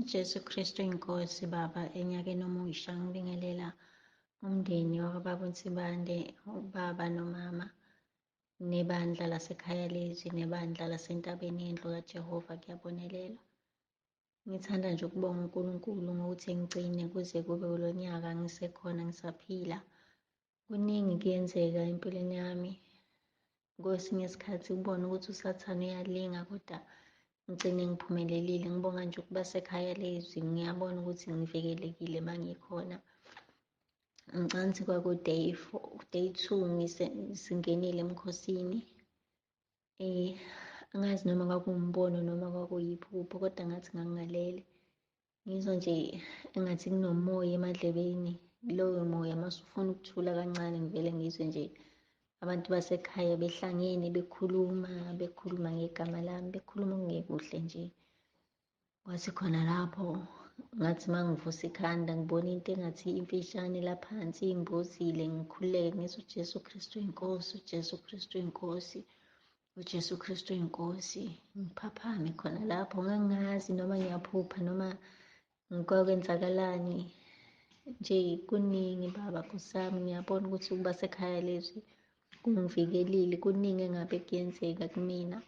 UJesu Kristu inkosi baba enyakeni omusha ngibingelela umndeni wakwaBaba uNsibande, ubaba nomama, nebandla lasekhaya lezwi, nebandla lasentabeni yendlu kaJehova kuyabonelelwa. Ngithanda nje ukubonga uNkulunkulu ngokuthi ngigcine kuze kube kulo nyaka ngisekhona ngisaphila. Kuningi kuyenzeka empilweni yami. Kwesinye isikhathi ubone ukuthi uSathane uyalinga kodwa ngigcine ngiphumelelile. Ngibonga nje ukuba sekhaya lezwi, ngiyabona ukuthi ngivikelekile uma ngikhona. Ngicabanga kwaku-day four, day two singenile emkhosini. Angazi noma kwakuwumbono noma kwakuyiphupho kodwa ngathi ngangingalele. Ngizwa nje engathi kunomoya emadlebeni. Loyo moya uma usufuna ukuthula kancane ngivele ngizwe nje abantu basekhaya behlangene bekhuluma, bekhuluma ngegama lami, bekhuluma okungekuhle nje. Kwathi khona lapho ngathi uma ngivusa ikhanda ngibona into engathi imfishane laphansi imbozile, ngikhululeke ngithi uJesu Kristu inkosi, uJesu Kristu inkosi, uJesu Kristu inkosi. Ngiphaphame khona lapho, ngangingazi noma ngiyaphupha noma kwakwenzakalani. Nje kuningi baba Nkosi yami, ngiyabona ukuthi ukuba sekhaya lezwi kungivikelile, kuningi engabe kuyenzeka kumina.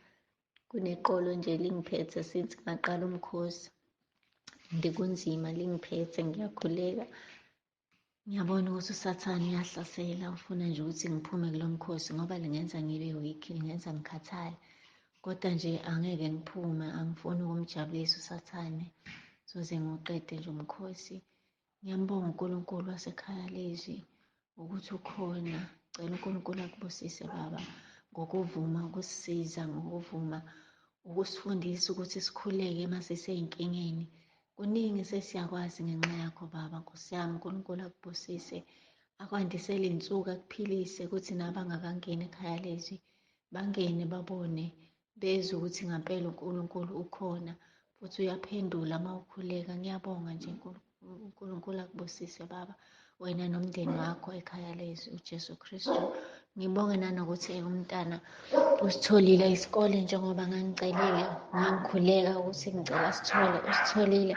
Kuneqolo nje lingiphethe since ngaqala umkhosi. Ndikunzima lingiphethe, ngiyakhuleka. Ngiyabona ukuthi uSathane uyahlasela, ufuna nje ukuthi ngiphume kulo mkhosi ngoba lingenza ngibe weak, lingenza ngikhathale. Kodwa nje angeke ngiphume, angifuni ukumjabulisa uSathane. Soze ngiwuqede nje umkhosi. Ngiyambonga uNkulunkulu wasekhaya lezwi ukuthi ukhona. Cela uNkulunkulu akubusise baba ngokuvuma ukusisiza, ngokuvuma ukusifundisa ukuthi sikhuleke uma sisey'nkingeni. Kuningi sesiyakwazi ngenxa yakho baba, Nkosi yami, uNkulunkulu akubusise, akwandisele iy'nsuku, akuphilise ukuthi nabangakangeni ekhaya lezwi bangene babone, bezwe ukuthi ngampela uNkulunkulu ukhona futhi uyaphendula uma ukhuleka. Ngiyabonga nje uNkulunkulu akubusise baba, wena nomndeni wakho ekhaya lezwi, uJesu Kristu. Ngibonge nanokuthi umntana usitholile isikole njengoba ngangicelile, ngangikhuleka ukuthi ngicela sithole, usitholile.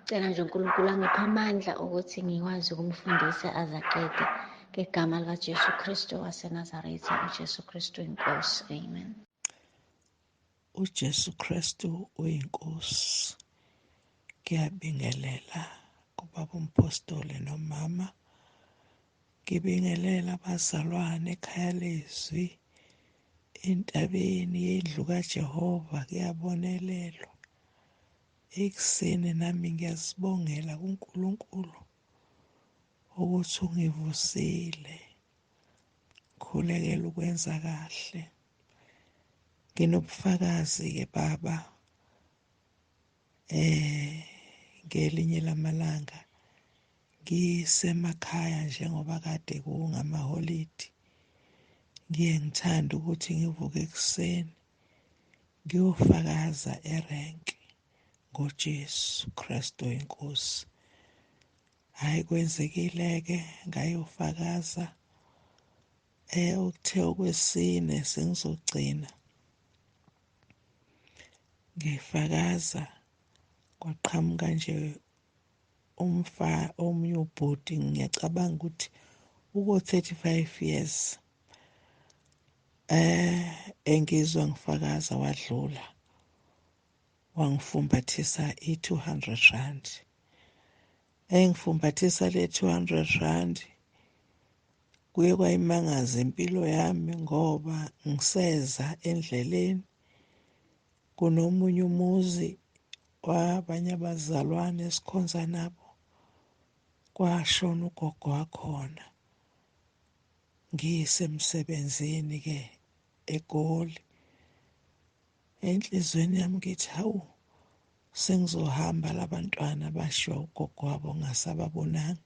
Cela nje uNkulunkulu angiphe amandla ukuthi ngikwazi ukumfundisa aze aqede. Ngegama likaJesu Kristu waseNazaretha, uJesu Kristu inkosi. Amen. UJesu Kristu uyinkosi. Ngiyabingelela kubaba umpostoli nomama. Ngibingelela abazalwane ekhaya lezwi entabeni yendlu kaJehova kuyabonelelwa. Ekuseni nami ngiyazibongela kuNkulunkulu ukuthi ungivusile. Khulekela ukwenza kahle. Nginobufakazi-ke baba ngelinye lamalanga ngisemakhaya njengoba kade kungamaholidi, ngiye ngithande ukuthi ngivuke ekuseni ngiyofakaza erenki ngoJesu Kristu inkosi. Hhayi, kwenzekile-ke ngayofakaza okuthe okwesine sengizogcina ngifakaza, kwaqhamuka nje umfa omunye ubhuti, ngiyacabanga ukuthi uko-35 years engizwa ngifakaza, wadlula wangifumbathisa i-200 rand. Engifumbathisa le 200 rand kuye kwayimangaza impilo yami ngoba ngiseza endleleni kunomunye umuzi wabanye abazalwane esikhonza nabo, kwashona ugogo wakhona. Ngisemsebenzini ke eGoli, enhlizweni yami ngithi hawu, sengizohamba labantwana bashiywa ugogo wabo ngasababonanga.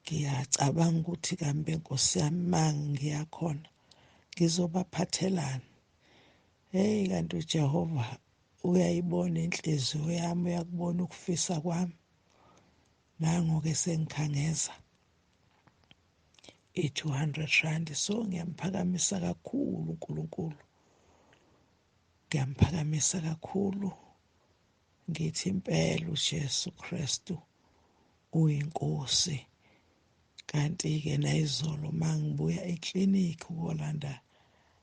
Ngiyacabanga ukuthi kambe Nkosi yami ma ngiyakhona ngizobaphathelani. Hey, kanti uJehova uyayibona inhliziyo yami, uyakubona ukufisa kwami. Nango-ke sengikhangeza i-200 rand. So ngiyamphakamisa kakhulu uNkulunkulu, ngiyamphakamisa kakhulu. Ngithi impela uJesu Kristu uyiNkosi. Kanti-ke nayizolo mangibuya eklinikhi ukolanda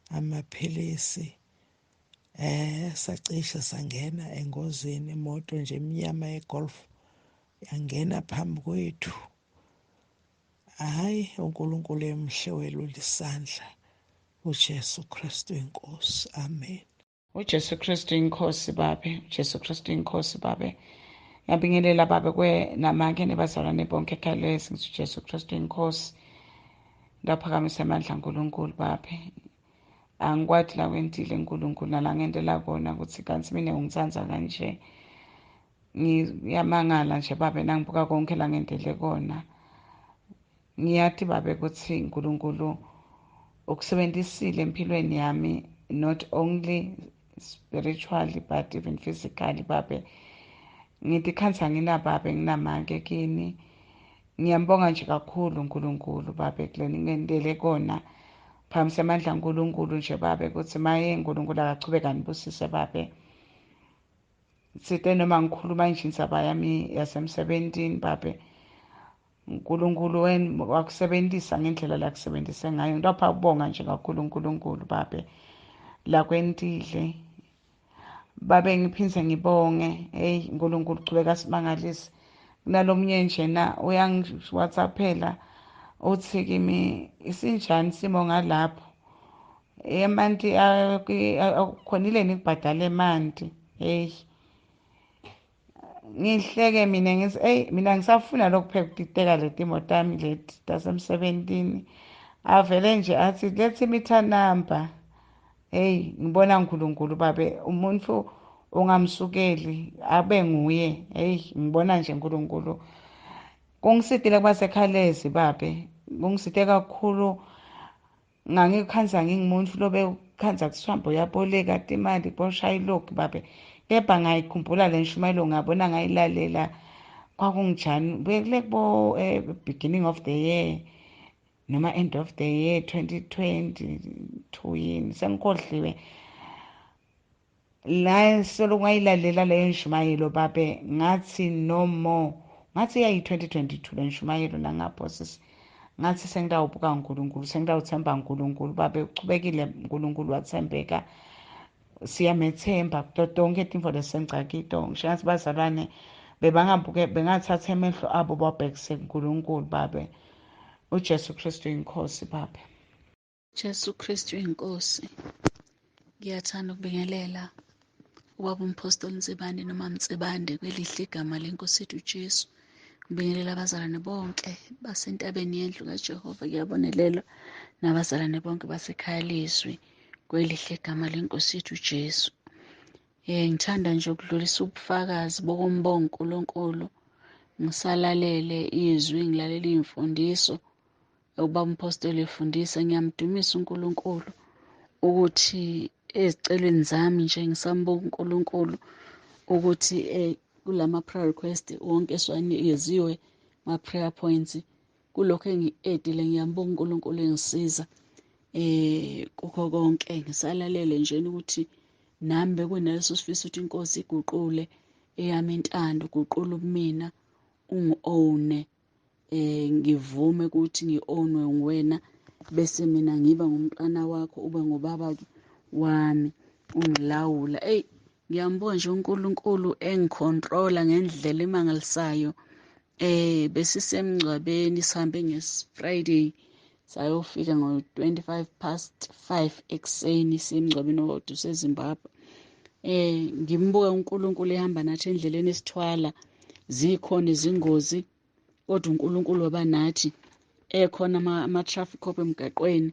amaphilisi, sacishe sangena engozini, imoto nje emnyama yeGolf yangena phambi kwethu. Hhayi, uNkulunkulu emhle welula isandla. uJesu Kristu inkosi. Amen. uJesu Kristu inkosi babe, uJesu Kristu inkosi babe. Ngiyabingelela babe kwe namake nebazalwane bonke ekhaya lesi, ngithi uJesu Kristu inkosi. Ndaphakamisa amandla kaNkulunkulu babe. Angikwati la kwentile uNkulunkulu nala ngentela kona ukuthi kanti mina ungitsandza kanje. Ngiyamangala nje babe nangibuka konke la ngentele kona. Ngiyathi babe ukuthi uNkulunkulu ukusebenzisile empilweni yami, not only spiritually but even physically babe. Ngithi khansa nginababe nginamake kini. Ngiyambonga nje kakhulu uNkulunkulu babe kuleni ngentele kona. Phamisa amandla uNkulunkulu nje babe ukuthi maye uNkulunkulu akachubeka nibusise babe. Sithe noma ngikhuluma nje indzaba yami yasemsebentini babe, uNkulunkulu wena wakusebenzisa ngendlela la kusebenzise ngayo. Ngapha ukubonga nje kakhulu uNkulunkulu babe la kwentile babe. Ngiphindze ngibonge, hey uNkulunkulu uchubeka simangalise. Kunalomnye nje na uyangi WhatsAppela uthi kimi isinjani simo ngalapho emanti akukhonile nikubhadala emanti. Hey ngihleke mina ngithi hey mina ngisafuna lokupheka ukutiteka letimo tami leti tasemsebentini. Avele nje athi letha imitha number. Hey ngibona uNkulunkulu babe, umuntu ungamsukeli abe nguye. Hey ngibona nje uNkulunkulu kungisitile kuba sekhalezi babe, kungisite kakhulu. Ngangikhanza ngingumuntu lobe khanza kusihamba uyaboleka imali boshaya ilokhu babe, kepha ngayikhumbula le nshumayelo ngabona ngayilalela kwakunjani bekule kubo beginning of the year noma end of the year 2022 yini sengikhohliwe. La solo ngayilalela leyo nshumayelo babe, ngathi no more, ngathi yayi 2022 le nshumayelo nangapho sisi, ngathi sengidawubuka uNkulunkulu, sengidawuthemba uNkulunkulu babe. Uchubekile uNkulunkulu wathembeka, siyamethemba kuto tonke tintfo lesengcakito. Ngisho ngathi bazalwane bebangabuke bengathatha emehlo abo babhekise kuNkulunkulu babe. uJesu Kristu inkosi babe. Jesu Kristu inkosi. Ngiyathanda ukubingelela ubaba uMphostoli Nsibande noma Mtsibande kwelihle igama lenkosi yethu uJesu. Ngibingelela abazalwane bonke basentabeni yendlu kaJehova, ngiyabonelelwa nabazalwane bonke basekhaya lezwi kwelihle igama lenkosi yethu uJesu. Ngithanda nje ukudlulisa ubufakazi bokumbonga uNkulunkulu. Ngisalalele izwi, ngilalela imfundiso ubaba uMphostoli efundisa. Ngiyamdumisa uNkulunkulu ukuthi ezicelweni zami nje ngisambonga uNkulunkulu ukuthi kulama prayer request wonke esiwanikeziwe ma prayer points kulokho engi-edile, ngiyambonga uNkulunkulu engisiza kukho konke. Ngisalalele nje ukuthi nami bekunaleso sifiso ukuthi inkosi iguqule eyami intando, guqula ubumina, ungi-own, ngivume ukuthi ngi-ownwe nguwena, bese mina ngiba ngumntwana wakho, ube ngubaba wami, ungilawula. Ey ngiyambonga nje uNkulunkulu engicontrola ngendlela emangalisayo. Besisemngcwabeni, sihambe ngeFriday sayofika ngo-5:25 ekuseni semngcwabeni owodwa useZimbabwe. Ngimbuka uNkulunkulu ehamba nathi endleleni esithwala, zikhona izingozi kodwa uNkulunkulu waba nathi. Ekhona ama-traffic cop emgaqweni,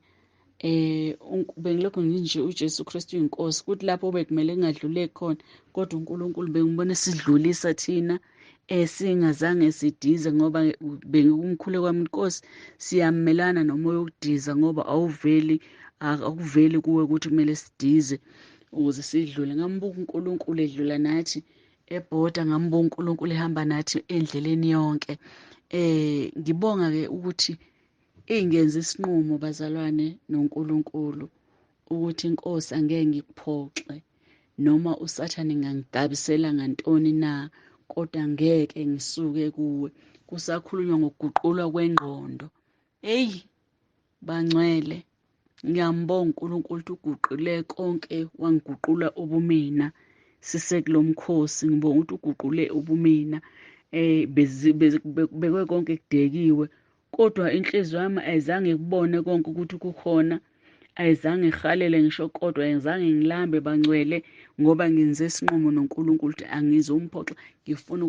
bengilokhu nginje uJesu Kristu inkosi, kuthi lapho bekumele kungadluleki khona kodwa uNkulunkulu bengibona sidlulisa thina singazange sidize, ngoba bengikumkhule kwami inkosi siyamelana nomoya wokudiza, ngoba awuveli, akuveli kuwe ukuthi kumele sidize ukuze sidlule. Ngambuka uNkulunkulu edlula nathi ebhoda, ngambuka uNkulunkulu ehamba nathi endleleni yonke. Ngibonga ke ukuthi ingenza isinqumo bazalwane noNkulunkulu ukuthi inkosi angeke ngikuphoxe, Noma uSathane ngangigabisela ngantoni na, kodwa ngeke ngisuke kuwe. Kusakhulunywa ngokuguqulwa kwengqondo. Eyi bangcwele, ngiyambonga uNkulunkulu ukuthi uguqule konke, wangiguqula ubumina. Sisekulomkhosi, ngibonga ukuthi uguqule ubumina. Bekwe konke kudekiwe, kodwa inhliziyo yami ayizange ikubone konke ukuthi kukhona, ayizange ihalele ngisho, kodwa ayizange ngilambe bangcwele, ngoba ngenze isinqumo noNkulunkulu ukuthi angizumphoxa. Ngifuna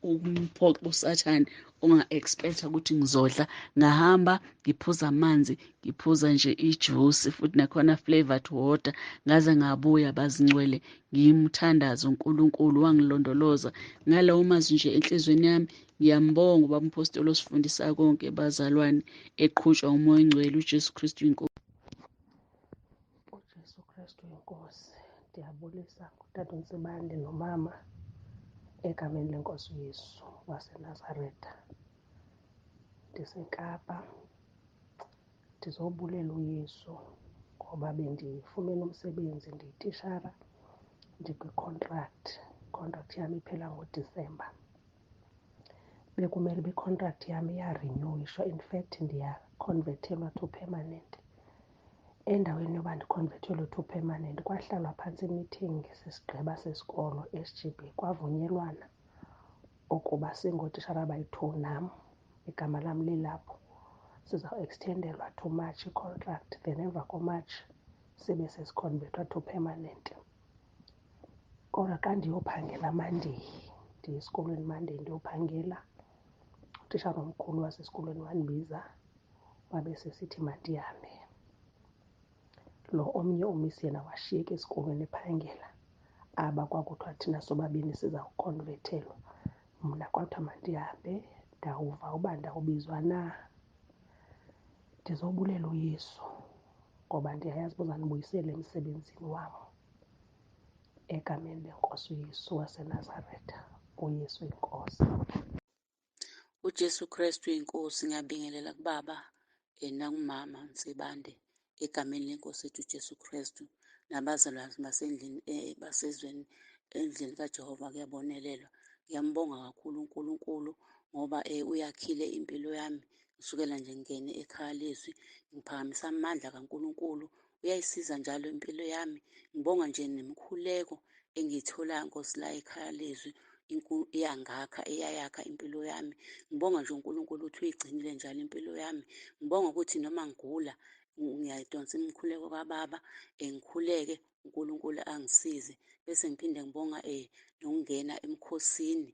ukumphoxa uSathane onga-expect-a ukuthi ngizodla. Ngahamba ngiphuza amanzi, ngiphuza nje ijuice futhi nakhona flavored water, ngaze ngabuya bazingcwele. Ngimthandaza uNkulunkulu wangilondoloza ngalawo mazwi nje enhliziyweni yami. Ngiyambonga ubaba umpostoli osifundisa konke bazalwane, eqhutshwa uMoya oNgcwele, uJesu Kristu inkosi. UJesu Kristu inkosi. Ndiyabulisa kutata uNtsibande nomama egameni lenkosi uYesu waseNazaretha. NdiseKapa, ndizobulela uYesu ngoba bendifumene umsebenzi, ndiyitishara, ndikwi-contract. I-contract yam iphela ngoDisemba. Bekumele uba i-contract yam iyarinyuwishwa, in fact ndiyakhonvethelwa to permanent. Endaweni yoba ndikhonvethelwe to permanent, kwahlalwa phantsi imithingi sisigqeba sesikolo, S_G_B, kwavunyelwana ukuba singootishara abayi-two nam igama lam lilapho, sizawueksthendelwa to March i-contract, then emva koMatshi sibe sesikhonvethwa to permanent. Kodwa xa ndiyophangela Monday, ndiye esikolweni Monday ndiyophangela, utishara omkhulu wasesikolweni wandibiza wabe sesithi mandihambe. Lo omnye umisi yena washiyeka esikolweni ephangela, aba kwakuthiwa thina sobabini sizawukhonvethelwa. Mna kwathiwa mandihambe, ndawuva uba ndawubizwa na. Ndizobulela uYesu ngoba ndiyayazi uba uzandibuyisela emsebenzini wam egameni lenkosi uYesu waseNazaretha. UYesu inkosi. UJesu Kristu inkosi. Ngiyabingelela kubaba nakumama Nsibande egameni lenkosi ethu uJesu Kristu, nabazalwane basendlini basezweni endlini kaJehova kuyabonelelwa. Ngiyambonga kakhulu uNkulunkulu ngoba uyakhile impilo yami kusukela nje ngingene ekhaya lezwi. Ngiphakamisa amandla kaNkulunkulu, uyayisiza njalo impilo yami. Ngibonga nje nemikhuleko engiyitholayo Nkosi la ekhaya lezwi, iyangakha, iyayakha impilo yami. Ngibonga nje uNkulunkulu ukuthi uyigcinile njalo impilo yami. Ngibonga ukuthi noma ngigula ngiyayidonsa imikhuleko kababa, ngikhuleke uNkulunkulu angisize. Bese ngiphinde ngibonga nokungena emkhosini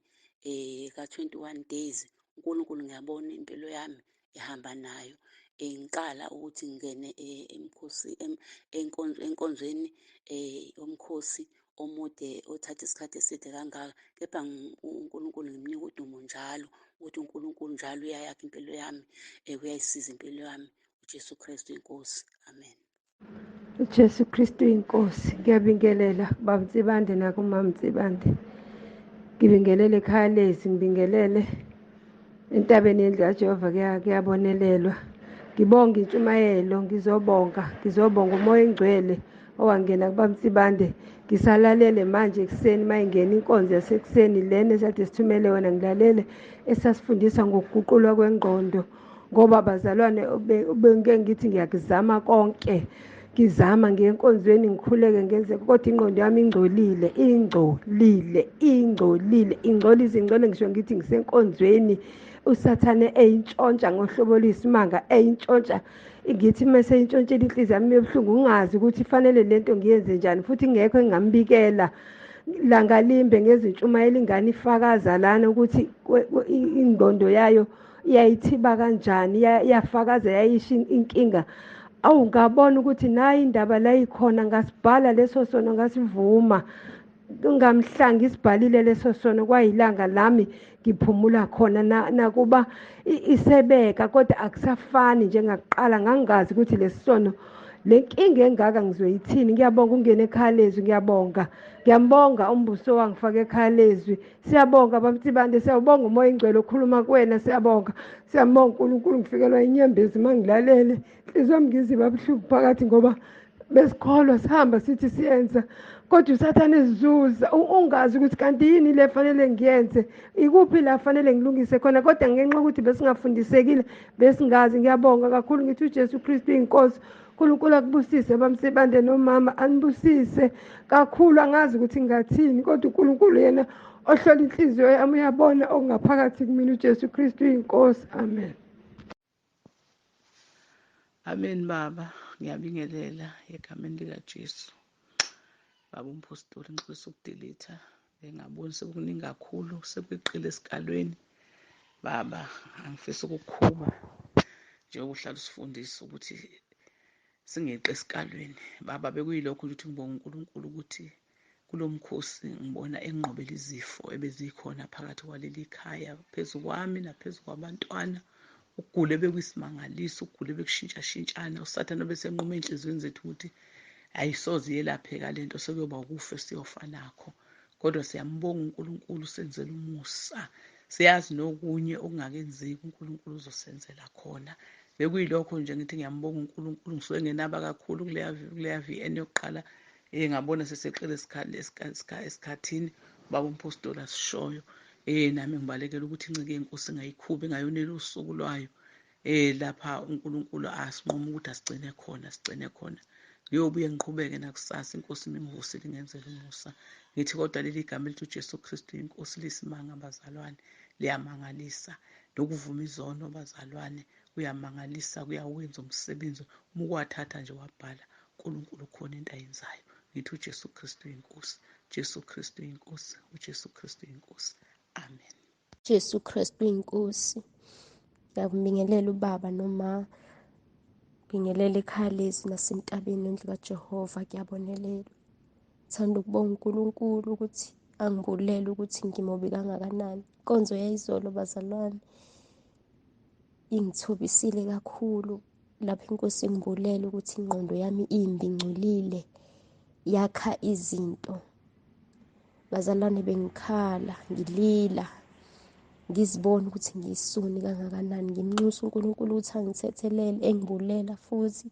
ka-21 days. uNkulunkulu ngiyabona impilo yami ehamba nayo. Ngiqala ukuthi ngingene enkonzweni yomkhosi omude othatha isikhathi eside kangaka, kepha uNkulunkulu ngimnika udumo njalo ukuthi uNkulunkulu njalo uyayakha impilo yami, uyayisiza impilo yami. uJesu Kristu inkosi. Amen. UJesu Kristu inkosi. Ngiyabingelela kubaba Nsibande nakumama Nsibande. Ngibingelele ekhaya lezi, ngibingelele entabeni yendlu kaJehova, kuyabonelelwa. Ngibonga intshumayelo, ngizobonga, ngizobonga uMoya oNgcwele owangena kubaba Nsibande. Ngisalalele manje ekuseni mayingena inkonzo yasekuseni lena esade sithumele wena, ngilalele esasifundisa ngokuguqulwa kwengqondo, ngoba bazalwane bengike ngithi ngiyakuzama konke, ngizama ngiye enkonzweni ngikhuleke ngenze, kodwa ingqondo yami ingcolile, ingcolile, ingcolile, ingcolise, ingcole ngisho ngithi ngisenkonzweni. uSathane eyintshontsha ngohlobo oluyisimanga, eyintshontsha, ngithi mase intshontshile inhliziyo yami ebuhlungu, ngingazi ukuthi fanele lento ngiyenze njani, futhi ingekho engingambikela. Langalimbe ngezintshumayelo ingane ifakaza lana ukuthi ingqondo yayo iyayithiba kanjani, iyafakaza, yayisho inkinga. Awu, ngabona ukuthi nayi indaba la ikhona, ngasibhala leso sono, ngasivuma ngamhla ngisibhalile leso sono, kwayilanga lami ngiphumula khona. Nakuba isebeka kodwa akusafani njengakuqala, ngangingazi ukuthi lesi sono, le nkinga engaka ngizoyithini. Ngiyabonga ungene ekhaya lezwi, ngiyabonga, ngiyambonga umbuso wangifaka ekhaya lezwi. Siyabonga baba Nsibande, siyabonga uMoya oNgcwele okhuluma kuwena, siyabonga, siyambonga uNkulunkulu. Ngifikelwa inyembezi uma ngilalele, inhliziyo yami ngiziba buhlungu phakathi ngoba Besikholwa sihamba sithi siyenza, kodwa uSathane esizuza ungazi ukuthi kanti yini le fanele ngiyenze, ikuphi la fanele ngilungise khona, kodwa ngenxa yokuthi besingafundisekile besingazi. Ngiyabonga kakhulu, ngithi uJesu Kristu inkosi. uNkulunkulu akubusise bamsibande nomama, anibusise kakhulu. Angazi ukuthi ngingathini, kodwa uNkulunkulu yena ohlola inhliziyo yami uyabona okungaphakathi kumina. uJesu Kristu inkosi. Amen. Amen baba, ngiyabingelela egameni likaJesu. Baba umpostoli, ngixolisa ukudelete, bengaboni sekukuningi kakhulu, sekweqile esikalweni. Baba, angifisi ukukhuba njengoba uhlala usifundisa ukuthi singeqe esikalweni. Baba, bekuyilokho nje ukuthi ngibonga uNkulunkulu ukuthi kulo mkhosi ngibona enqobela izifo ebezikhona phakathi kwaleli khaya, phezu kwami naphezu kwabantwana. Ukugula bekuyisimangaliso, ukugula bekushintshashintshana. uSathane obesenquma ey'nhliziyweni zethu ukuthi ayisoze iyelapheka lento, sekuyoba ukufa esiyofa nakho. Kodwa siyambonga uNkulunkulu, usenzela umusa. Siyazi nokunye okungakenzeki uNkulunkulu uzosenzela khona. Bekuyilokho nje ngithi ngiyambonga uNkulunkulu. Ngisuke ngenaba kakhulu kuleya VN yokuqala, ngabona seseqile esikhathini baba umpostoli asishoyo. Nami ngibalekela ukuthi inceke yenkosi ingayikhubi, ingayoneli usuku lwayo. Lapha uNkulunkulu asinquma ukuthi asigcine khona, sigcine khona. Ngiyobuye ngiqhubeke nakusasa, inkosi imingivusile ingenzela umusa. Ngithi kodwa leli gama elithi uJesu Kristu inkosi lisimanga bazalwane, liyamangalisa. Nokuvuma izono bazalwane kuyamangalisa, kuyawenza umsebenzi. Uma ukwathatha nje wabhala, uNkulunkulu khona into ayenzayo. Ngithi uJesu Kristu inkosi, Jesu Kristu inkosi, uJesu Kristu inkosi. Amen. Jesu Kristu inkosi. Ngiyakubingelela ubaba noma bingelela ekhaya lezi nasentabeni yendlu kaJehova. Kuyabonelela. Thanda ukubonga uNkulunkulu ukuthi angibulele ukuthi ngimobi kangakanani. Inkonzo yayizolo bazalwane ingithobisile kakhulu, lapho inkosi ingibulele ukuthi ingqondo yami imbi, ingcolile, yakha izinto. Bazalwane bengikhala, ngilila, ngizibona ukuthi ngiyisoni kangakanani. Ngimnxusa uNkulunkulu ukuthi angithethelele, engibulela futhi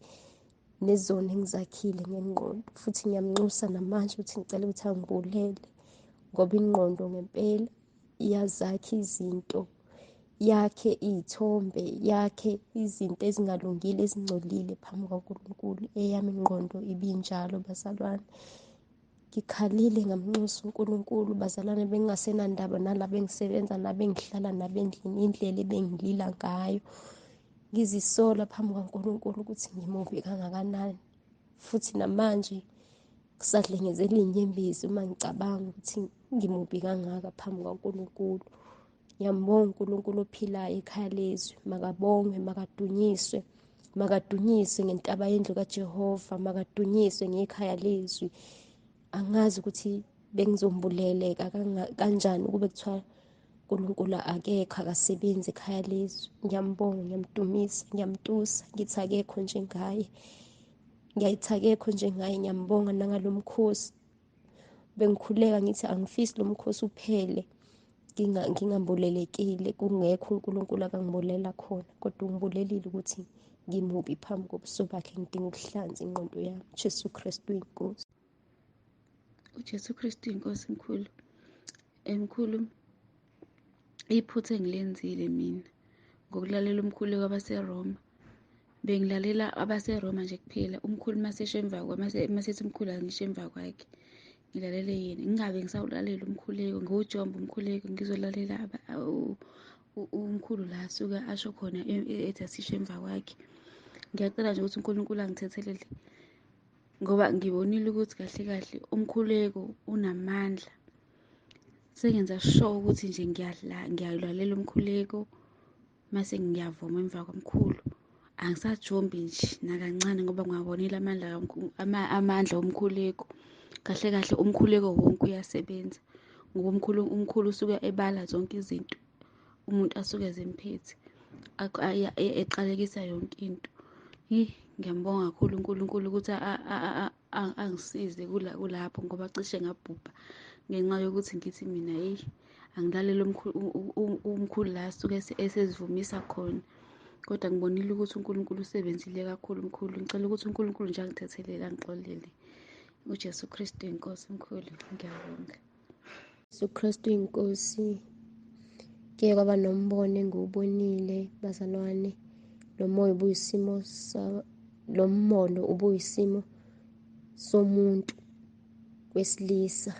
nezono engizakhile ngengqondo. Futhi ngiyamnxusa namanje ukuthi ngicela ukuthi angibulele, ngoba ingqondo ngempela iyazakha izinto, yakhe iy'thombe, yakhe izinto ezingalungile, ezingcolile phambi kwaNkulunkulu. Eyami ingqondo ibinjalo bazalwane. Ngikhalile ngamnxusa uNkulunkulu bazalwane, bengingasenandaba nalabo engisebenza nabo, engihlala nabo endlini, indlela ebengilila ngayo. Ngizisola phambi kwaNkulunkulu ukuthi ngimubi kangakanani. Futhi namanje kusadlengezela iy'nyembezi uma ngicabanga ukuthi ngimubi kangaka phambi kwaNkulunkulu. Ngiyambonga uNkulunkulu ophilayo ekhaya lezwi, makabongwe, makadunyiswe, makadunyiswe ngentaba yendlu kaJehova, makadunyiswe ngekhaya lezwi. Angazi ukuthi bengizombuleleka kanjani ukube kuthiwa uNkulunkulu akekho, akasebenzi ekhaya lezwi. Ngiyambonga, ngiyamdumisa, ngiyamtusa, ngithi akekho njengaye, ngiyayithi akekho njengaye. Ngiyambonga nangalo mkhosi. Bengikhuleka ngithi angifisi lo mkhosi uphele ngingambulelekile, kungekho uNkulunkulu akangibulela khona, kodwa ungibulelile ukuthi ngimubi phambi kobuso bakhe. Ngidinga ukuhlanza ingqondo yami. Jesu Kristu inkosi. uJesu Kristu inkosi mkhulu. Emkhulu, iphutha engilenzile mina ngokulalela umkhuleko wabaseRoma. Bengilalela abaseRoma nje kuphela. Umkhulu masesho emva masethi umkhulu angisho emva kwakhe, ngilalele yena. Ngingabe ngisawulalela umkhuleko, ngiwujomba umkhuleko, ngizolalela umkhulu la asuke asho khona ethi asisho emva kwakhe. Ngiyacela nje ukuthi uNkulunkulu angithethelele, ngoba ngibonile ukuthi kahle kahle umkhuleko unamandla. Sengenza sure ukuthi nje ngiyalalela umkhuleko, mase ngiyavuma emva komkhulu. Angisajombi nje nakancane, ngoba ngiwabonile amandla omkhuleko. Kahle kahle umkhuleko wonke uyasebenza, ngoba umkhulu usuke ebala zonke izinto umuntu asuke zimphethe, eqalekisa yonke into. Ngiyambonga kakhulu uNkulunkulu ukuthi angisize kulapho, ngoba cishe ngabhubha ngenxa yokuthi ngithi mina angilalele umkhulu la asuke esezivumisa khona. Kodwa ngibonile ukuthi uNkulunkulu usebenzile kakhulu mkhulu. Ngicela ukuthi uNkulunkulu nje angithethelele, angixolele. UJesu Kristu inkosi mkhulu, ngiyabonga. Jesu Kristu inkosi. Kuye kwaba nombono engiwubonile bazalwane. Lo moya ubuyisimo lo mbono ubuyisimo somuntu wesilisa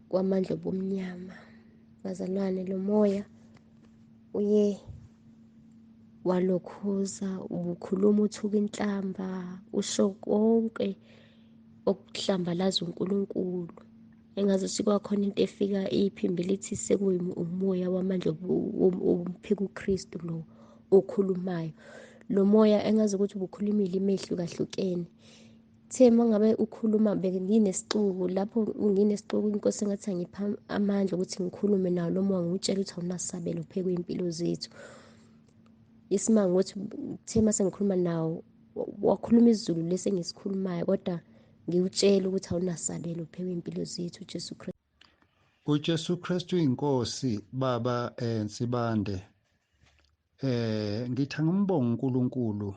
kwamandla obumnyama. Bazalwane, lo moya uye walokhuza, ubukhuluma uthuka inhlamba, usho konke okuhlambalaza uNkulunkulu. Engazuthi kwakhona into efika iphimbo lithi sekuwumoya wamandla omphika uKristu lo okhulumayo. Lo moya engazi ukuthi ubukhuluma iy'limi ey'hlukahlukene. Kuthe uma ngabe ukhuluma benginesixuku, lapho nginesixuku inkosi engathi angipha amandla ukuthi ngikhulume nawo lo moya, ngiwutshele ukuthi awunasabelo phezu kwey'mpilo zethu. Isimanga ukuthi kuthe uma sengikhuluma nawo wakhuluma isiZulu lesi engisikhulumayo, kodwa ngiwutshele ukuthi awunasabelo phezu kwey'mpilo zethu. uJesu Kristu. UJesu Kristu inkosi baba Nsibande. Ngithi angimbonge uNkulunkulu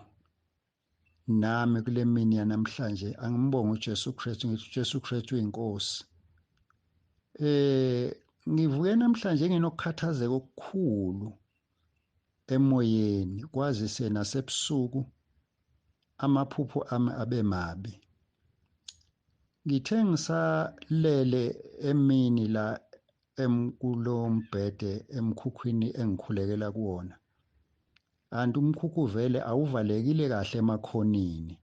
nami kule mini yanamhlanje, angimbonge uJesu Kristu, ngithi uJesu Kristu uyinkosi. Ngivuke namhlanje nginokukhathazeka okukhulu emoyeni, kwazise nasebusuku amaphupho ami abe mabi. Ngithe ngisalele emini la kulo mbhede emkhukhwini engikhulekela kuwona, kanti umkhukhu vele awuvalekile kahle emakhonini,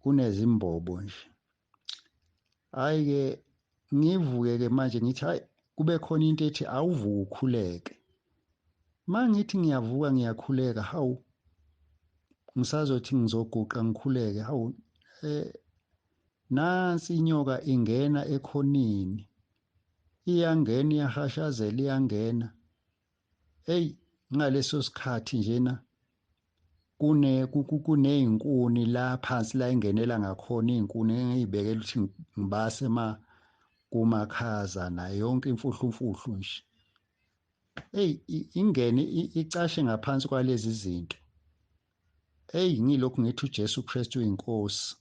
kunezimbobo nje. Hhayi-ke ngivuke-ke manje ngithi hhayi, kube khona into ethi awuvuke ukhuleke. Uma ngithi ngiyavuka ngiyakhuleka, hawu ngisazothi ngizoguqa ngikhuleke, hawu nansi inyoka ingena ekhonini, iyangena iyahashazela iyangena. Eyi, ngaleso sikhathi njena kuney'nkuni la phansi la ingenela ngakhona, iy'nkuni engiy'bekela ukuthi ngibase kumakhaza nayo yonke imfuhlumfuhlu nje. Eyi, ingene icashe ngaphansi kwalezi zinto. Eyi, ngilokhu ngithi uJesu Kristu uyinkosi.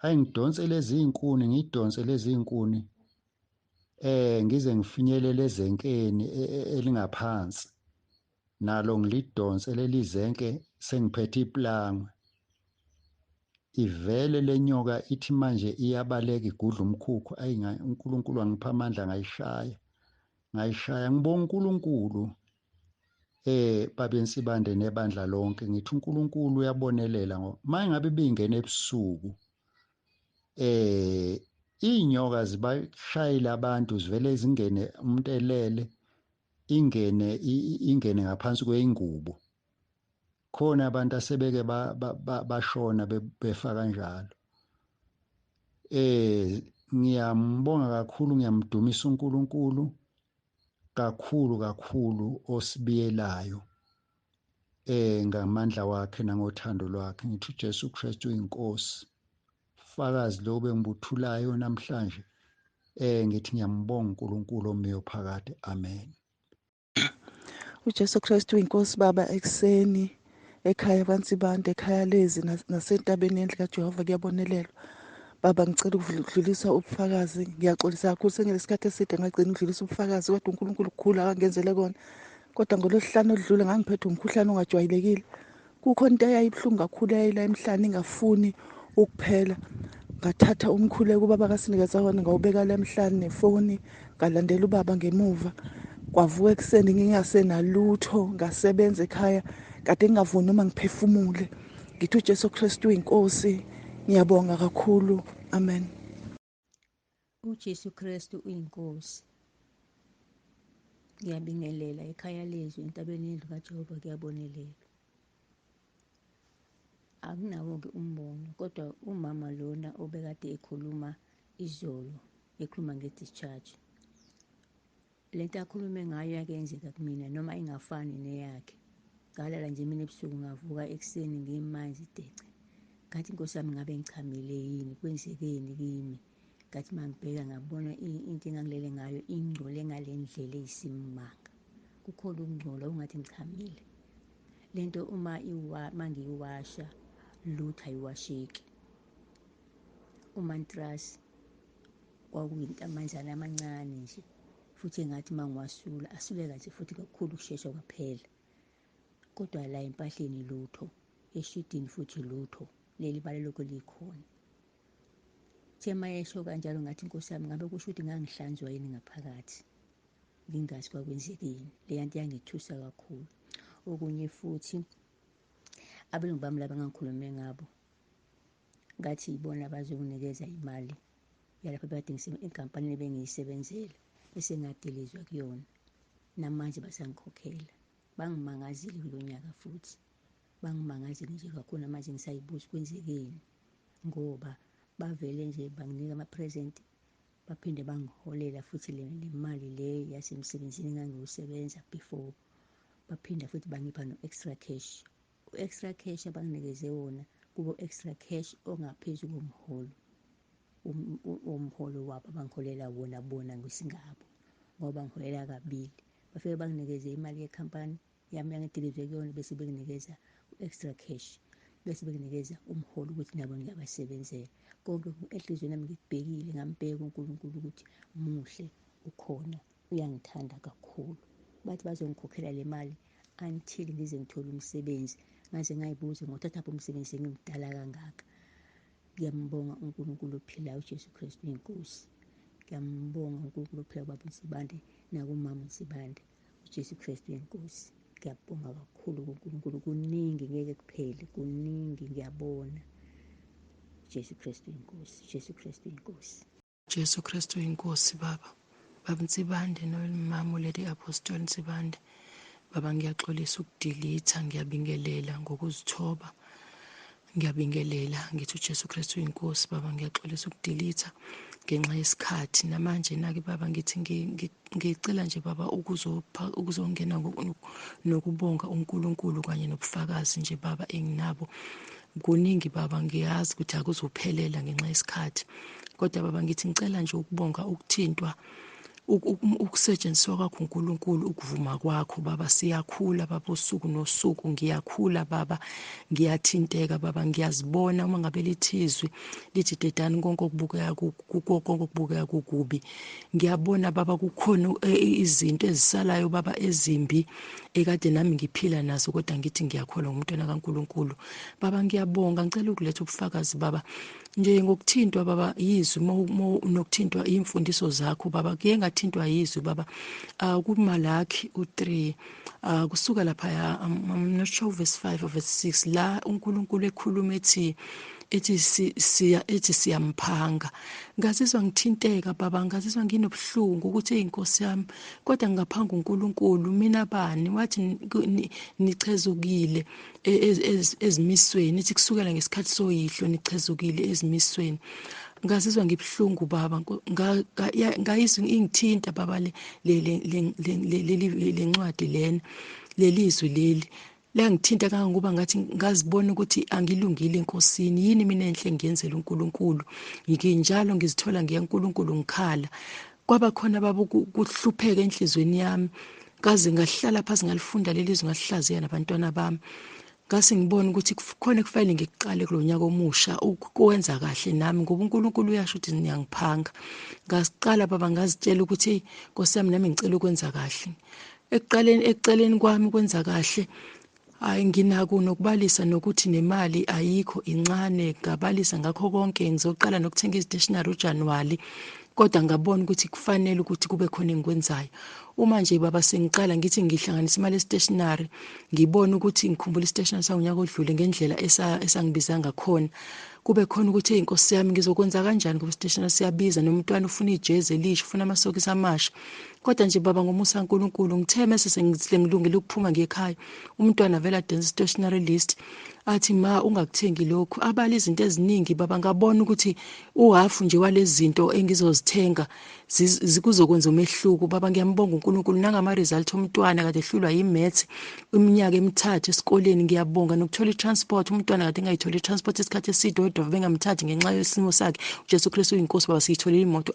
Ayi, ngidonse lezi iy'nkuni, ngidonse lezi iy'nkuni ngize ngifinyelele ezenkeni elingaphansi, nalo ngilidonse leli zenke sengiphethe iplangwe. Ivele lenyoka ithi manje iyabaleka igudla umkhukhu. Ayi, uNkulunkulu angipha amandla, ngayishaya ngayishaya. Ngibonga uNkulunkulu babe Nsibande nebandla lonke. Ngithi uNkulunkulu uyabonelela ngoba uma ngabe ibingena ebusuku iy'nyoka zibashayile abantu, zivele zingene umuntu elele, ingene ingene ngaphansi kwey'ngubo. Khona abantu asebeke bashona befa kanjalo. Ngiyambonga kakhulu, ngiyamdumisa uNkulunkulu kakhulu kakhulu osibiyelayo ngamandla wakhe nangothando lwakhe. Ngithi uJesu Kristu uyinkosi. Fakazi lo bengibuthulayo namhlanje, ngithi ngiyambonga uNkulunkulu omiyo phakade. Amen. UJesu Kristu uyinkosi baba. Ekuseni ekhaya kwaNsibande, ekhaya lezi nasentabeni yendlu kaJehova kuyabonelelwa. Baba, ngicela ukudlulisa ubufakazi. Ngiyaxolisa kakhulu, senginesikhathi eside ngagcina ukudlulisa ubufakazi, kodwa uNkulunkulu kukhulu akangenzele kona. Kodwa ngolwesihlanu oludlule ngangiphethwe umkhuhlane ongajwayelekile. Kukhona into eyayibuhlungu kakhulu eyayila emhlane ingafuni ukuphela. Ngathatha umkhuleko ubaba kasinikeza wona, ngawubeka la emhlane nefoni, ngalandela ubaba ngemuva. Kwavuka ekuseni ngingasenalutho, ngasebenza ekhaya kade ngingavuni noma ngiphefumule. Ngithi uJesu Kristu uyinkosi. Ngiyabonga kakhulu. Amen. UJesu Kristu uyinkosi. Ngiyabingelela ekhaya lezwi entabeni yendlu kaJehova kuyabonelelwa. Akunawo-ke umbono, kodwa umama lona obekade ekhuluma izolo, ekhuluma nge-discharge, lento akhulume ngayo yakenzeka kumina noma ingafani neyakhe. Ngalala nje mina ebusuku, ngavuka ekuseni ngimanzi dece. Ngathi inkosi yami, ngabe ngichamile yini, kwenzekeni kimi? Ngathi uma ngibheka ngabona into engangilele ngayo ingcole ngale ndlela eyisimanga. Kukhona ukungcola ungathi ngichamile. Lento uma mangiyiwasha lutho ayiwasheki. Umantrasi kwakuyinto amanzana amancane nje, futhi engathi mangiwasula asuleka nje futhi kakhulu ukushesha kwaphela. Kodwa la empahleni lutho, eshidini futhi lutho, leli bala lokho likhona. Uthe mayesho kanjalo ngathi Nkosi yami, ngabe kusho ukuthi ngangihlanzwa yini ngaphakathi, ngingazi kwakwenzekeni. Leya nto yangithusa kakhulu. Okunye futhi, abelungu bami laba engangikhulume ngabo, ngathi yibona abazonginikeza imali yalapho bekade enkampanini ebengiyisebenzela, bese ngadilizwa kuyona. Namanje basangikhokhela. Bangimangazile kulo nyaka futhi, bangimangazile nje kakhulu. Namanje ngisayibuza kwenzekeni, ngoba bavele nje banginika ama-present, baphinde bangiholela futhi le mali le yasemsebenzini engangiwusebenza before. Baphinda futhi bangipha no-extra cash. U-extra cash abanginikeze wona kubo extra cash ongaphezu komholo, umholo wabo abangiholela wona bona ngesingabo, ngoba bangiholela kabili. Bafike banginikeze imali yekhampani yami yangidilizwe kuyona, bese benginikeza u-extra cash, bese benginikeza umholo ukuthi nabo ngiyabasebenzela. Konke enhliziyweni yami ngikubhekile, ngambheka uNkulunkulu ukuthi muhle, ukhona, uyangithanda kakhulu. Bathi bazongikhokhela le mali until ngize ngithole umsebenzi. Ngaze ngayibuza ngothathaphi umsebenzi sengimdala kangaka. Ngiyambonga uNkulunkulu ophilayo, uJesu Kristu inkosi. Ngiyambonga uNkulunkulu ophilayo, Baba Nsibande nakumama Nsibande, uJesu Kristu inkosi. Ngiyabonga kakhulu kuNkulunkulu, kuningi ngeke kuphele, kuningi ngiyabona. Jesu Kristu inkosi, Jesu Kristu inkosi. Jesu Kristu inkosi baba. Baba Nsibande nomama Lady Apostle Nsibande. Baba ngiyaxolisa ukudelete, ngiyabingelela ngokuzithoba. Ngiyabingelela ngithi uJesu Kristu inkosi baba, ngiyaxolisa ukudelete ngenxa yesikhathi. Namanje nake baba ngithi ngicela nje baba ukuzongena nokubonga uNkulunkulu kanye nobufakazi nje baba enginabo. Kuningi baba, ngiyazi ukuthi akuzophelela ngenxa yesikhathi, kodwa baba ngithi ngicela nje ukubonga ukuthintwa, ukusetshenziswa kwakho uNkulunkulu, ukuvuma kwakho baba. Siyakhula baba usuku nosuku, ngiyakhula baba, ngiyathinteka baba, ngiyazibona uma ngabe lithi izwi lithi dedani konke okubukeka konke okubukeka kukubi. Ngiyabona baba kukhona izinto ezisalayo baba ezimbi ekade nami ngiphila nazo, kodwa ngithi ngiyakholwa ngumntwana kaNkulunkulu baba. Ngiyabonga, ngicela ukuletha ubufakazi baba nje ngokuthintwa baba yizwi nokuthintwa imfundiso zakho baba. Kuye ngathintwa yizwi baba kuMalaki u3 kusuka lapha, I'm not sure verse 5 or verse 6, la uNkulunkulu ekhuluma ethi siyamphanga. Ngazizwa ngithinteka baba, ngazizwa nginobuhlungu ukuthi inkosi yami, kodwa ngingaphanga uNkulunkulu mina bani? Wathi nichezukile ezimisweni, ithi kusukela ngesikhathi soyihlo nichezukile ezimisweni. Ngazizwa ngibuhlungu baba, ngayizwa ingithinta baba le lencwadi lena, lelizwi leli langithinta kangangokuba ngathi ngazibona ukuthi angilungile enkosini. Yini mina enhle ngiyenzela uNkulunkulu? Nginjalo ngizithola ngiya kuNkulunkulu ngikhala. Kwaba khona baba kuhlupheka enhlizweni yami, kaze ngahlala phansi ngalifunda leli zwi, ngalihlaziya nabantwana bami. Ngase ngibona ukuthi kukhona kufanele ngikuqale kulonyaka omusha ukwenza kahle nami, ngoba uNkulunkulu uyasho ukuthi niyangiphanga. Ngasiqala baba, ngazitshela ukuthi Nkosi yami nami ngicela ukwenza kahle. Ekuqaleni kwami ukwenza kahle, hayi nginako nokubalisa nokuthi nemali ayikho incane, ngabalisa ngakho konke. Ngizoqala nokuthenga izitationery uJanuwari, kodwa ngabona ukuthi kufanele ukuthi kube khona engikwenzayo. Uma nje baba sengiqala ngithi ngihlanganisa imali estationery, ngibona ukuthi ngikhumbula istationery sangonyaka odlule ngendlela esangibiza ngakhona, kube khona ukuthi inkosi yami ngizokwenza kanjani ngoba istationery siyabiza, nomntwana ufuna ijezi elisha, ufuna amasokisi amasha. Kodwa nje baba ngomusa kaNkulunkulu ngithe mase sengilungile ukuphuma ngekhaya, umntwana vele adense stationery list athi ma ungakuthengi lokhu, abala izinto eziningi baba. Ngabona ukuthi uhafu nje walezi zinto engizozithenga zikuzokwenza umehluko baba. Ngiyambonga uNkulunkulu nangama result omntwana kade ehlulwa yimaths iminyaka emithathu esikoleni. Ngiyabonga nokuthola i-transport, umntwana kade engayitholi i-transport isikhathi eside, odwa bengamthathi ngenxa yesimo sakhe. uJesu Kristu uyinkosi baba, siyitholile imoto.